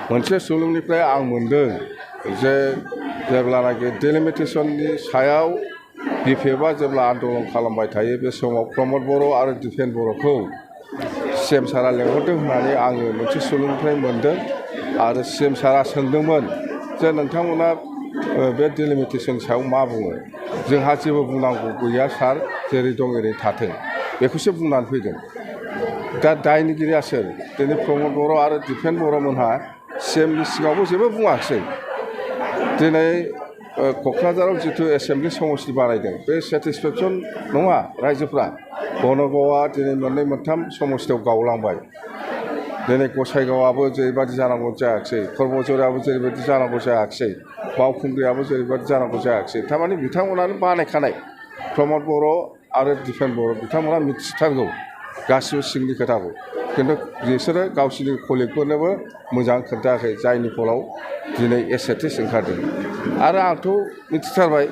मोनसे सुलुंनिफ्राय आं मोनदों जे जेब्लानाखि डिलिमिटेसननि सायाव बिपिएफआ जेब्ला आन्दलन खालामबाय थायो बे समाव प्रमद बर' आरो दिपेन बर'खौ सिएम सारा लेंहरदों होननानै आङो मोनसे सुलुंनिफ्राय मोनदों आरो सिएम सारा सोंदोंमोन जे नोंथांमोना बे डिलिमिटेसननि सायाव मा बुङो जोंहा जेबो बुंनांगौ गैया सार जेरै दं ओरै थाथों बेखौसो बुंनानै फैदों दा दायनिगिरिया सोर दिनै प्रमद बर' आरो दिपेन बर'मोनहा सिएमनि सिगाङावबो जेबो बुङाखिसै दिनै क'क्राझाराव जिथु एसेम्बलि समस्ति बानायदों बे सेटिसफेक्सन नङा रायजोफ्रा बनगावआ दिनै मोननै मोनथाम समस्तियाव गावलांबाय दिनै गसाइगावआबो जेरैबायदि जानांगौ जायाखिसै करमझारियाबो जेरैबायदि जानांगौ जायाखिसै बावखुंग्रियाबो जेरैबायदि जानांगौ जायाखिसै थारमाने बिथांमोनानो बानायखानाय प्रमद बर' आरो दिपेन बर' बिथांमोना मिथिथारगौ गासिबो सिंनि खोथाखौ खिन्थु बिसोरो गावसिनि कलिगफोरनोबो मोजां खोन्थायाखै जायनि फलाव दिनै एसेटिस ओंखारदों आरो आंथ' मिथिथारबाय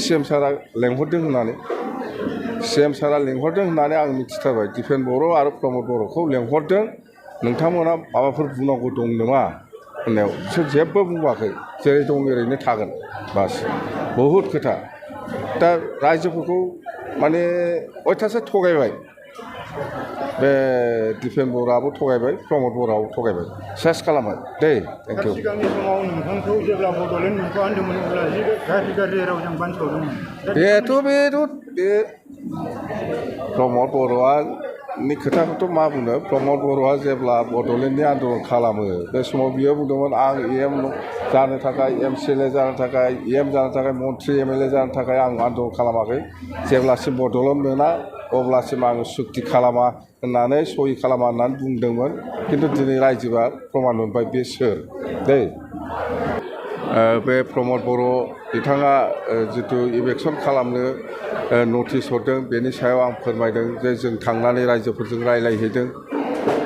सिएम सारा लेंहरदों होननानै सिएम सारा लेंहरदों होननानै आं मिथिथारबाय दिपेन बर' आरो प्रमद बर'खौ लेंहरदों नोंथांमोना माबाफोर बुंनांगौ दं नामा होननायाव बिसोर जेबो बुङाखै जेरै दं ओरैनो थागोन बास बहुद खोथा दा रायजोफोरखौ माने अयथासार थगायबाय बे दिपेन बर'आबो थगायबाय प्रमद बर'आबो थगायबाय सेस खालामबाय दे थेंक इउ सिगांनि समाव नोंथांखौ जेब्ला बड'लेण्ड मुंखौ होनदोंमोन अब्ला गाज्रि रावजों बानस'दोंमोन बे प्रमद बर'नि खोथाखौथ' मा बुंनो प्रमद बर'आ जेब्ला बड'लेण्डनि आन्दलन खालामो बे समाव बियो बुंदोंमोन आं एम जानो थाखाय एमसिएलए जानो थाखाय एम जानो थाखाय मन्त्रि एमएलए जानो थाखाय आं आन्दलन खालामाखै जेब्लासिम बड'लेण्ड मोना अब्लासिम आङो सुक्ति खालामा होननानै सहि खालामा होननानै बुंदोंमोन खिन्थु दिनै रायजोआ प्रमान मोनबाय बे सोर दै बे प्रमद बर' बिथाङा जिथु इलेक्सन खालामनो नटिस हरदों बेनि सायाव आं फोरमायदों जे जों थांनानै रायजोफोरजों रायज्लायहैदों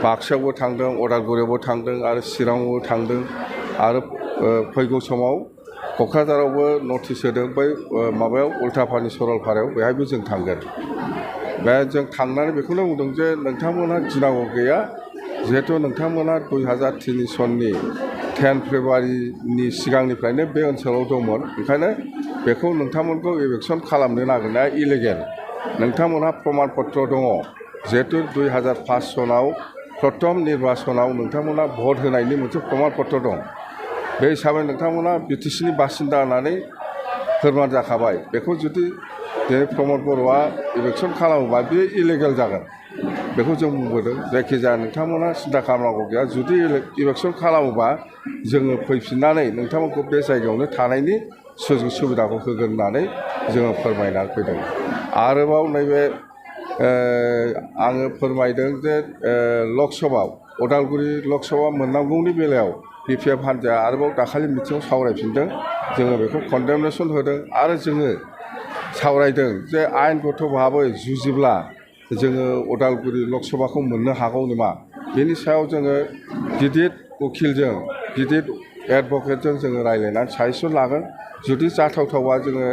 बाक्सायावबो थांदों उदालगुरियावबो थांदों आरो चिराङावबो थांदों आरो फैगौ समाव क'क्राझारावबो नटिस होदों बै माबायाव उल्थापानि सरलपारायाव बेहायबो जों थांगोन बे जों थांनानै बेखौनो बुंदों जे नोंथांमोनहा गिनांगौ गैया जिहेथु नोंथांमोनहा 2003 सननि 10 फेब्रुवारिनि सिगांनिफ्रायनो बे ओनसोलाव दंमोन ओंखायनो बेखौ नोंथांमोनखौ इलेक्सन खालामनो नागिरनाया इलिगेल नोंथांमोनहा प्रमान पत्र दङ जिहेतु 2005 सनाव प्रथम निर्बाचनाव नोंथांमोनहा भट होनायनि मोनसे प्रमान पत्र दं बे हिसाबै नोंथांमोनहा बिटिसिनि बासिन्दा होननानै फोरमान जाखाबाय बेखौ जुदि दिनै प्रमद बर'आ इलेक्सन खालामोबा बेयो इलिगेल जागोन बेखौ जों बुंबोदों जायखिजाया नोंथांमोना सिन्था खालामनांगौ गैया जुदि इलेक्सन खालामोबा जोङो फैफिननानै नोंथांमोनखौ बे जायगायावनो थानायनि सुजुग सुबिदाखौ होगोन होननानै जोङो फोरमायनानै फैदों आरोबाव नैबे आङो फोरमायदों जे लकसभायाव उदालगुरि लकसभा मोननांगौनि बेलायाव बिपिएफ हान्जाया आरोबाव दाखालि मिथिङाव सावरायफिनदों जोङो बेखौ कन्डेमनेसन होदों आरो जोङो सावरायदों जे आयेनगत भाबै जुजिब्ला जोङो उदालगुरि लकसभाखौ मोननो हागौ नामा बेनि सायाव जोङो गिदिर उखिलजों गिदिर एडभकेटजों जोङो रायज्लायनानै साजेसन लागोन जुदि जाथावथावबा जोङो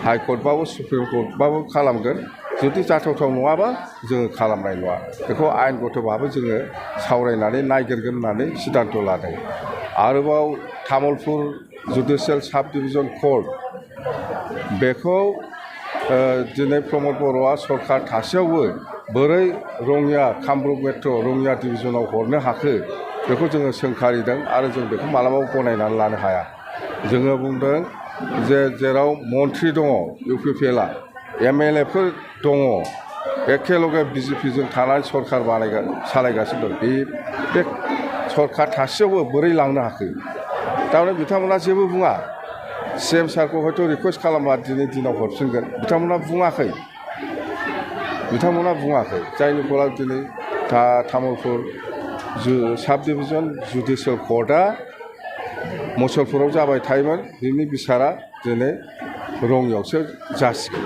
हाइकर्टबाबो सुप्रिम कर्टबाबो खालामगोन जुदि जाथावथाव नङाबा जोङो खालामनाय नङा बेखौ आयेनगत भाबै जोङो सावरायनानै नायगिरगोन होननानै सिद्धान्त लादों आरोबाव तामुलपुर जुडिसियेल साब डिभिजन कर्ट बेखौ दिनै प्रमद बर'आ सरकार थासेयावबो बोरै रङिया कामरुप मेट्र' रङिया डिभिजनाव हरनो हाखो बेखौ जोङो सोंखारिदों आरो जों बेखौ मालाबाबो गनायनानै लानो हाया जोङो बुंदों जे जेराव मन्त्रि दङ इउपिपिएलआ एमएलएफोर दङ एखेलगे बिजेपिजों थानानै सरकार सालायगासिनो दं बे सरकार थासेयावबो बोरै लांनो हाखो थारमाने बिथांमोना जेबो बुङा सिएम सारखौ हयथ' रिकुवेस्ट खालामबा दिनै दिनाव हरफिनगोन बिथांमोना बुङाखै जायनि फलाव दिनै तामुलपुर साब डिभिजन जुडिसियेल कर्टआ मुसलपुराव जाबाय थायोमोन बिनि बिसारा दिनै रङियावसो जासिगोन